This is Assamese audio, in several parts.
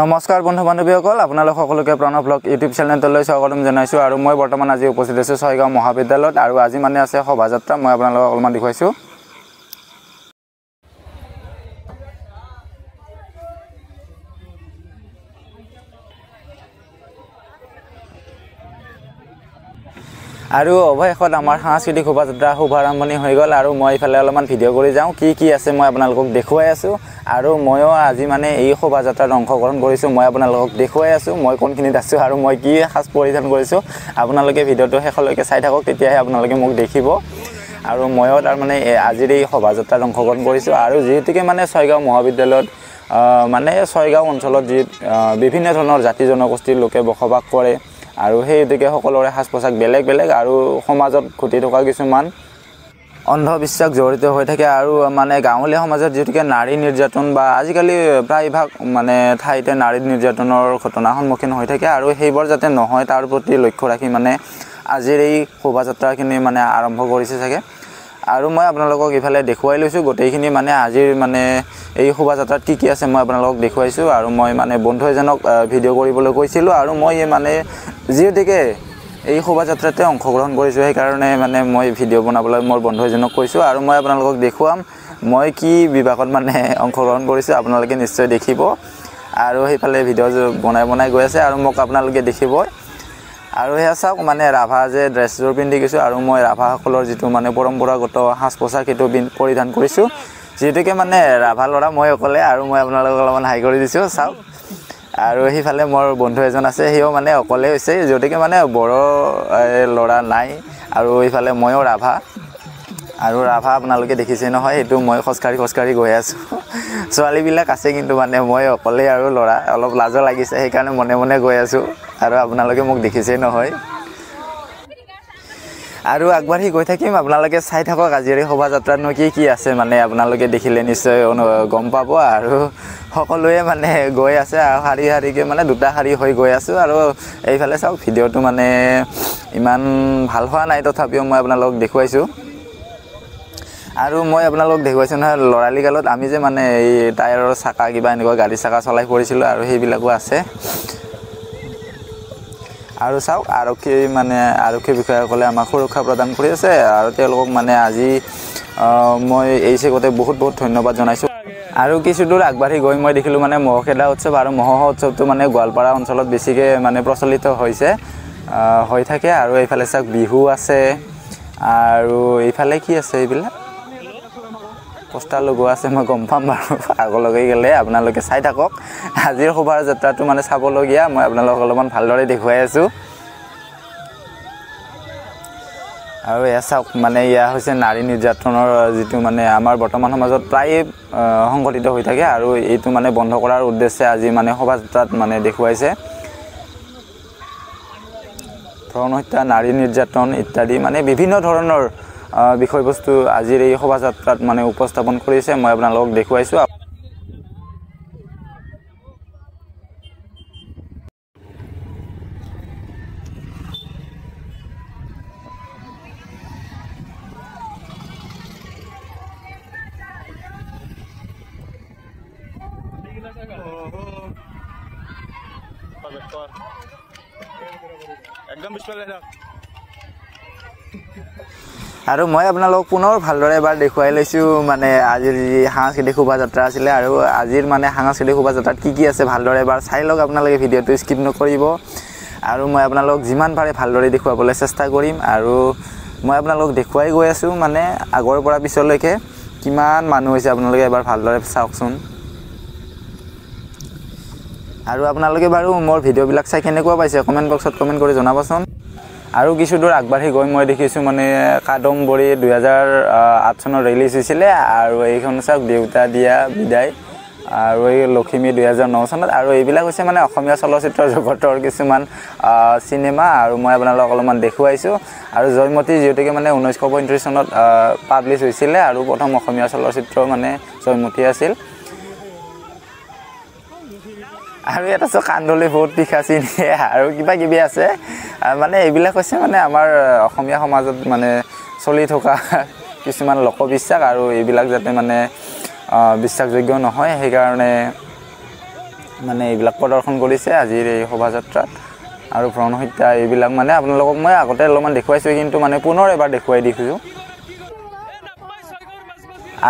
নমস্কাৰ বন্ধু বান্ধৱীসকল, আপোনালোক সকলোকে প্ৰণৱ ব্লগ ইউটিউব চেনেলটোলৈ স্বাগতম জনাইছোঁ। আৰু মই বৰ্তমান আজি উপস্থিত আছোঁ ছয়গাঁও মহাবিদ্যালয়ত। আৰু আজি মানে আছে শোভাযাত্ৰা, মই আপোনালোকক অলপমান দেখুৱাইছোঁ। আৰু অৱশেষত আমাৰ সাংস্কৃতিক শোভাযাত্ৰা শুভাৰম্ভণি হৈ গ'ল। আৰু মই ইফালে অলপমান ভিডিঅ' কৰি যাওঁ, কি কি আছে মই আপোনালোকক দেখুৱাই আছোঁ। আৰু ময়ো আজি মানে এই শোভাযাত্ৰাত অংশগ্ৰহণ কৰিছোঁ, মই আপোনালোকক দেখুৱাই আছোঁ মই কোনখিনিত আছোঁ আৰু মই কি সাজ পৰিধান কৰিছোঁ। আপোনালোকে ভিডিঅ'টো শেষলৈকে চাই থাকক, তেতিয়াহে আপোনালোকে মোক দেখিব। আৰু ময়ো তাৰমানে আজিৰ এই শোভাযাত্ৰাত অংশগ্ৰহণ কৰিছোঁ। আৰু যিহেতুকে মানে ছয়গাঁও মহাবিদ্যালয়ত মানে ছয়গাঁও অঞ্চলত যি বিভিন্ন ধৰণৰ জাতি জনগোষ্ঠীৰ লোকে বসবাস কৰে, আৰু সেই গতিকে সকলোৰে সাজ পোছাক বেলেগ বেলেগ, আৰু সমাজত ঘটি থকা কিছুমান অন্ধবিশ্বাস জড়িত হৈ থাকে। আৰু মানে গাঁৱলীয়া সমাজত যিহেতুকে নাৰী নিৰ্যাতন বা আজিকালি প্ৰায়ভাগ মানে ঠাইতে নাৰী নিৰ্যাতনৰ ঘটনাৰ সন্মুখীন হৈ থাকে, আৰু সেইবোৰ যাতে নহয় তাৰ প্ৰতি লক্ষ্য ৰাখি মানে আজিৰ এই শোভাযাত্ৰাখিনি মানে আৰম্ভ কৰিছে চাগে। আৰু মই আপোনালোকক ইফালে দেখুৱাই লৈছোঁ গোটেইখিনি, মানে আজিৰ মানে এই শোভাযাত্ৰাত কি কি আছে মই আপোনালোকক দেখুৱাইছোঁ। আৰু মই মানে বন্ধু এজনক ভিডিঅ' কৰিবলৈ কৈছিলোঁ, আৰু মই মানে যিহেতুকে এই শোভাযাত্ৰাতে অংশগ্ৰহণ কৰিছোঁ, সেইকাৰণে মানে মই ভিডিঅ' বনাবলৈ মোৰ বন্ধু এজনক কৈছোঁ। আৰু মই আপোনালোকক দেখুৱাম মই কি বিভাগত মানে অংশগ্ৰহণ কৰিছোঁ, আপোনালোকে নিশ্চয় দেখিব। আৰু সেইফালে ভিডিঅ' বনাই বনাই গৈ আছে আৰু মোক আপোনালোকে দেখিব। আৰু সেয়া চাওক, মানে ৰাভা যে ড্ৰেছযোৰ পিন্ধি গৈছোঁ, আৰু মই ৰাভাসকলৰ যিটো মানে পৰম্পৰাগত সাজ পোছাক সেইটো পৰিধান কৰিছোঁ। যিহেতুকে মানে ৰাভা ল'ৰা মই অকলে, আৰু মই আপোনালোকক অলপমান হাই কৰি দিছোঁ, চাওক। আৰু সেইফালে মোৰ বন্ধু এজন আছে, সিও মানে অকলে হৈছে, যিহেতুকে মানে বড়ো ল'ৰা নাই। আৰু এইফালে ময়ো ৰাভা, আৰু ৰাভা আপোনালোকে দেখিছে নহয়, সেইটো মই খোজকাঢ়ি খোজকাঢ়ি গৈ আছোঁ। ছোৱালীবিলাক আছে কিন্তু মানে মই অকলেই আৰু ল'ৰা, অলপ লাজো লাগিছে, সেইকাৰণে মনে মনে গৈ আছোঁ। আৰু আপোনালোকে মোক দেখিছেই নহয়। আৰু আগবাঢ়ি গৈ থাকিম, আপোনালোকে চাই থাকক আজিৰ এই শোভাযাত্ৰাতনো কি কি আছে, মানে আপোনালোকে দেখিলে নিশ্চয় গম পাব। আৰু সকলোৱে মানে গৈ আছে, আৰু শাৰী শাৰীকৈ মানে দুটা শাৰী হৈ গৈ আছোঁ। আৰু এইফালে চাওক, ভিডিঅ'টো মানে ইমান ভাল হোৱা নাই, তথাপিও মই আপোনালোকক দেখুৱাইছোঁ। আৰু মই আপোনালোকক দেখুৱাইছোঁ নহয়, ল'ৰালি কালত আমি যে মানে এই টায়াৰৰ চাকা কিবা এনেকুৱা গাড়ী চাকা চলাই ফুৰিছিলোঁ, আৰু সেইবিলাকো আছে। আৰু চাওক, আৰক্ষী মানে আৰক্ষী বিষয়াসকলে আমাক সুৰক্ষা প্ৰদান কৰি আছে, আৰু তেওঁলোকক মানে আজি মই এই চেগতে বহুত বহুত ধন্যবাদ জনাইছোঁ। আৰু কিছু দূৰ আগবাঢ়ি গৈ মই দেখিলোঁ মানে ম'হ খেদা উৎসৱ, আৰু ম'হ উৎসৱটো মানে গোৱালপাৰা অঞ্চলত বেছিকৈ মানে প্ৰচলিত হৈছে, হৈ থাকে। আৰু এইফালে চাওক বিহু আছে, আৰু এইফালে কি আছে এইবিলাক পোষ্টাৰ লগোৱা আছে, মই গম পাম বাৰু আগলৈকে গ'লে, আপোনালোকে চাই থাকক। আজিৰ শোভাযাত্ৰাটো মানে চাবলগীয়া, মই আপোনালোকক অলপমান ভালদৰে দেখুৱাই আছোঁ। আৰু এয়া চাওক, মানে এয়া হৈছে নাৰী নিৰ্যাতনৰ যিটো মানে আমাৰ বৰ্তমান সমাজত প্ৰায়ে সংঘটিত হৈ থাকে, আৰু এইটো মানে বন্ধ কৰাৰ উদ্দেশ্যে আজি মানে শোভাযাত্ৰাত মানে দেখুৱাইছে। ভ্ৰূণ হত্যা, নাৰী নিৰ্যাতন ইত্যাদি মানে বিভিন্ন ধৰণৰ বিষয়বস্তু আজিৰ এই শোভাযাত্ৰাত মানে উপস্থাপন কৰিছে, মই আপোনালোকক দেখুৱাইছোঁ। আৰু মই আপোনালোকক পুনৰ ভালদৰে এবাৰ দেখুৱাই লৈছোঁ মানে আজিৰ যি সাংস্কৃতিক শোভাযাত্ৰা আছিলে, আৰু আজিৰ মানে সাংস্কৃতিক শোভাযাত্ৰাত কি কি আছে ভালদৰে এবাৰ চাই লওক আপোনালোকে, ভিডিঅ'টো স্কিপ নকৰিব। আৰু মই আপোনালোকক যিমান পাৰে ভালদৰে দেখুৱাবলৈ চেষ্টা কৰিম। আৰু মই আপোনালোকক দেখুৱাই গৈ আছোঁ মানে আগৰ পৰা পিছলৈকে কিমান মানুহ হৈছে আপোনালোকে এবাৰ ভালদৰে চাওকচোন। আৰু আপোনালোকে বাৰু মোৰ ভিডিঅ'বিলাক চাই কেনেকুৱা পাইছে কমেণ্ট বক্সত কমেণ্ট কৰি জনাবচোন। আৰু কিছু দূৰ আগবাঢ়ি গৈ মই দেখিছোঁ মানে কাদম্বৰী 2008 চনত ৰিলিজ হৈছিলে, আৰু এইখন চাওক দেউতা দিয়া বিদায়, আৰু এই লখিমী 2009 চনত। আৰু এইবিলাক হৈছে মানে অসমীয়া চলচ্চিত্ৰ জগতৰ কিছুমান চিনেমা আৰু মই আপোনালোকক অলপমান দেখুৱাইছোঁ। আৰু জয়মতী যিহেতুকে মানে 1935 চনত পাব্লিছ হৈছিলে আৰু প্ৰথম অসমীয়া চলচ্চিত্ৰ মানে জয়মতী আছিল। আৰু ইয়াত আছে কান্দলি ভূত, পিশাচিনী আৰু কিবা কিবি আছে। মানে এইবিলাক হৈছে মানে আমাৰ অসমীয়া সমাজত মানে চলি থকা কিছুমান লোকবিশ্বাস আৰু এইবিলাক যাতে মানে বিশ্বাসযোগ্য নহয় সেইকাৰণে মানে এইবিলাক প্ৰদৰ্শন কৰিছে আজিৰ এই শোভাযাত্ৰাত। আৰু ভ্ৰণ হত্যা এইবিলাক মানে আপোনালোকক মই আগতে অলপমান দেখুৱাইছোঁ, কিন্তু মানে পুনৰ এবাৰ দেখুৱাই দিছোঁ।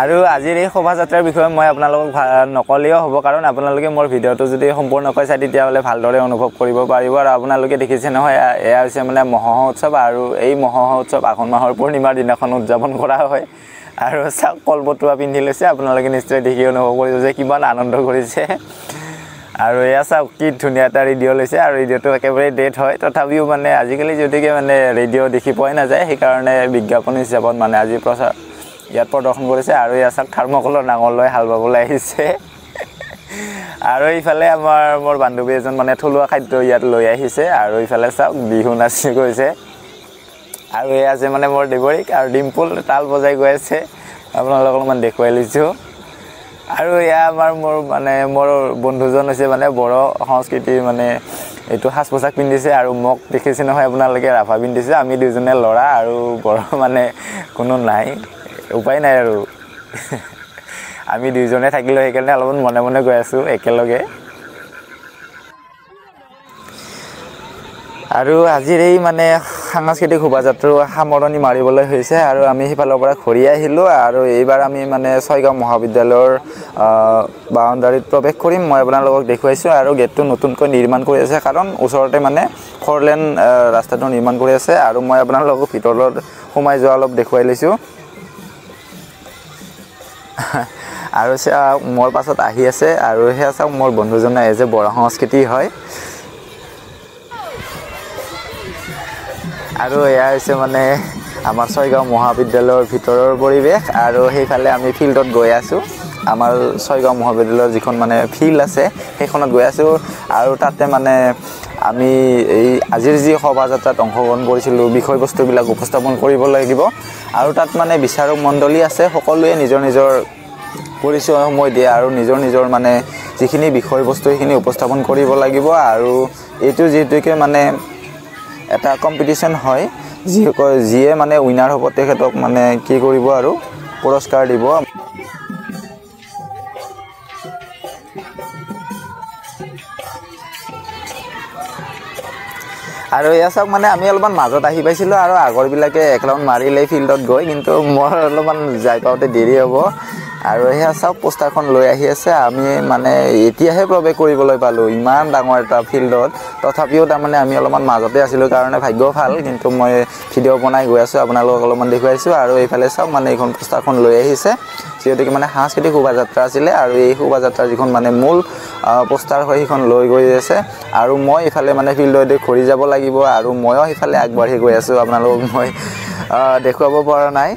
আৰু আজিৰ এই শোভাযাত্ৰাৰ বিষয়ে মই আপোনালোকক নক'লেও হ'ব, কাৰণ আপোনালোকে মোৰ ভিডিঅ'টো যদি সম্পূৰ্ণকৈ চায় তেতিয়াহ'লে ভালদৰে অনুভৱ কৰিব পাৰিব। আৰু আপোনালোকে দেখিছে নহয়, এয়া হৈছে মানে মহোহো উৎসৱ আৰু এই মহোহো উৎসৱ আঘোণ মাহৰ পূৰ্ণিমাৰ দিনাখন উদযাপন কৰা হয়। আৰু চাওক কলপটুৱা পিন্ধি লৈছে, আপোনালোকে নিশ্চয় দেখি অনুভৱ কৰিব যে কিমান আনন্দ কৰিছে। আৰু এয়া চাওক কি ধুনীয়া এটা ৰেডিঅ' লৈছে আৰু ৰেডিঅ'টো একেবাৰে ডেট হয়, তথাপিও মানে আজিকালি যদিকে মানে ৰেডিঅ' দেখি পোৱাই নাযায়, সেইকাৰণে বিজ্ঞাপন হিচাপত মানে আজি প্ৰচাৰ ইয়াত প্ৰদৰ্শন কৰিছে। আৰু এয়া চাওক থাৰ্মকলৰ নাঙল লৈ হাল বাবলৈ আহিছে। আৰু ইফালে আমাৰ মোৰ বান্ধৱী এজন মানে থলুৱা খাদ্য ইয়াত লৈ আহিছে। আৰু ইফালে চাওক বিহু নাচি গৈছে। আৰু এয়া আছে মানে মোৰ দেৱৰীক আৰু ডিম্পুল তাল বজাই গৈ আছে, আপোনালোকক অলপমান দেখুৱাই লৈছোঁ। আৰু এয়া আমাৰ মোৰ মানে মোৰ বন্ধুজন হৈছে মানে বড়ো সংস্কৃতিৰ মানে এইটো সাজ পোছাক পিন্ধিছে আৰু মোক দেখিছে নহয় আপোনালোকে ৰাভা পিন্ধিছে। আমি দুজনে ল'ৰা আৰু বড়ো মানে কোনো নাই, উপায় নাই আৰু আমি দুইজনে থাকিলোঁ, সেইকাৰণে অলপমান মনে মনে গৈ আছোঁ একেলগে। আৰু আজিৰ এই মানে সাংস্কৃতিক শোভাযাত্ৰাৰ সামৰণি মাৰিবলৈ হৈছে আৰু আমি সিফালৰ পৰা ঘূৰি আহিলোঁ। আৰু এইবাৰ আমি মানে ছয়গাঁও মহাবিদ্যালয়ৰ বাউণ্ডাৰীত প্ৰৱেশ কৰিম, মই আপোনালোকক দেখুৱাইছোঁ। আৰু গেটটো নতুনকৈ নিৰ্মাণ কৰি আছে, কাৰণ ওচৰতে মানে ফ'ৰ লেন ৰাস্তাটো নিৰ্মাণ কৰি আছে। আৰু মই আপোনালোকক ভিতৰত সোমাই যোৱা অলপ দেখুৱাই লৈছোঁ। আৰু মোৰ পাছত আহি আছে আৰু সেয়া চাওক মোৰ বন্ধুজনে এজ এ বড়ো সংস্কৃতি হয়। আৰু এয়া হৈছে মানে আমাৰ ছয়গাঁও মহাবিদ্যালয়ৰ ভিতৰৰ পৰিৱেশ। আৰু সেইফালে আমি ফিল্ডত গৈ আছোঁ, আমাৰ ছয়গাঁও মহাবিদ্যালয়ৰ যিখন মানে ফিল্ড আছে সেইখনত গৈ আছোঁ। আৰু তাতে মানে আমি এই আজিৰ যি শোভাযাত্ৰাত অংশগ্ৰহণ কৰিছিলোঁ বিষয়বস্তুবিলাক উপস্থাপন কৰিব লাগিব। আৰু তাত মানে বিচাৰক মণ্ডলী আছে, সকলোৱে নিজৰ নিজৰ পৰিচয়সমূহ দিয়ে আৰু নিজৰ নিজৰ মানে যিখিনি বিষয়বস্তু সেইখিনি উপস্থাপন কৰিব লাগিব। আৰু এইটো যিহেতুকে মানে এটা কম্পিটিশ্যন হয়, যিয়ে মানে উইনাৰ হ'ব তেখেতক মানে কি কৰিব আৰু পুৰস্কাৰ দিব। আৰু এয়া চাওক মানে আমি অলপমান মাজত আহি পাইছিলোঁ আৰু আগৰবিলাকে এক ৰাউণ্ড মাৰিলে ফিল্ডত গৈ, কিন্তু মোৰ অলপমান যাই পাওঁতে দেৰি হ'ব। আৰু সেয়া চাওক পোষ্টাৰখন লৈ আহি আছে। আমি মানে এতিয়াহে প্ৰৱেশ কৰিবলৈ পালোঁ ইমান ডাঙৰ এটা ফিল্ডত, তথাপিও তাৰমানে আমি অলপমান মাজতে আছিলোঁ কাৰণে ভাগ্য ভাল, কিন্তু মই ভিডিঅ' বনাই গৈ আছোঁ, আপোনালোকক অলপমান দেখুৱাইছোঁ। আৰু এইফালে চাওক মানে এইখন পোষ্টাৰখন লৈ আহিছে, যিহেতুকে মানে সাংস্কৃতিক শোভাযাত্ৰা আছিলে আৰু এই শোভাযাত্ৰাৰ যিখন মানে মূল পোষ্টাৰ হয় সেইখন লৈ গৈ আছে। আৰু মই ইফালে মানে ফিল্ডত ঘূৰি যাব লাগিব আৰু ময়ো সিফালে আগবাঢ়ি গৈ আছোঁ, আপোনালোকক মই দেখুৱাব পৰা নাই,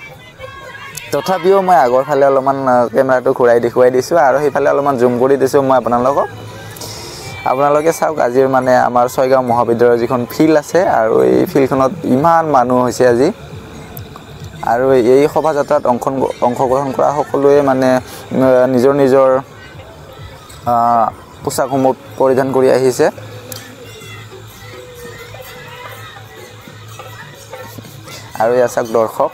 তথাপিও মই আগৰ ফালে অলপমান কেমেৰাটো ঘূৰাই দেখুৱাই দিছোঁ আৰু সেইফালে অলপমান জুম কৰি দিছোঁ মই আপোনালোকক। আপোনালোকে চাওক আজিৰ মানে আমাৰ ছয়গাঁও মহাবিদ্যালয়ৰ যিখন ফিল্ড আছে আৰু এই ফিল্ডখনত ইমান মানুহ হৈছে আজি। আৰু এই শোভাযাত্ৰাত অংশগ্ৰহণ কৰা সকলোৱে মানে নিজৰ নিজৰ পোছাকসমূহ পৰিধান কৰি আহিছে। আৰু এয়া চাওক দৰ্শক।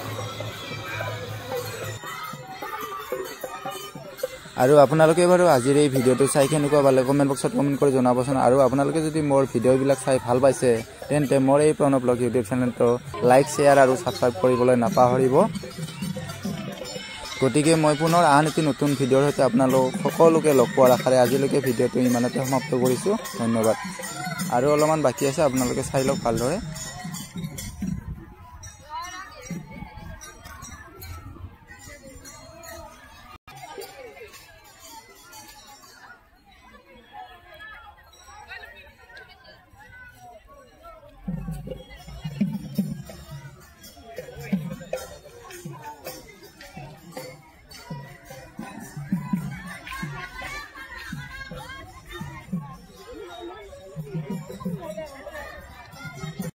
আৰু আপোনালোকে বাৰু আজিৰ এই ভিডিঅ'টো চাই কেনেকুৱা পালে কমেণ্ট বক্সত কমেণ্ট কৰি জনাবচোন। আৰু আপোনালোকে যদি মোৰ ভিডিঅ'বিলাক চাই ভাল পাইছে তেন্তে মোৰ এই প্ৰণৱ ব্লগ ইউটিউব চেনেলটো লাইক, শ্বেয়াৰ আৰু ছাবস্ক্ৰাইব কৰিবলৈ নাপাহৰিব। গতিকে মই পুনৰ আন এটি নতুন ভিডিঅ'ৰ সৈতে আপোনালোক সকলোকে লগ পোৱাৰ আশাৰে আজিলৈকে ভিডিঅ'টো ইমানতে সমাপ্ত কৰিছোঁ। ধন্যবাদ। আৰু অলপমান বাকী আছে, আপোনালোকে চাই লওক ভালদৰে।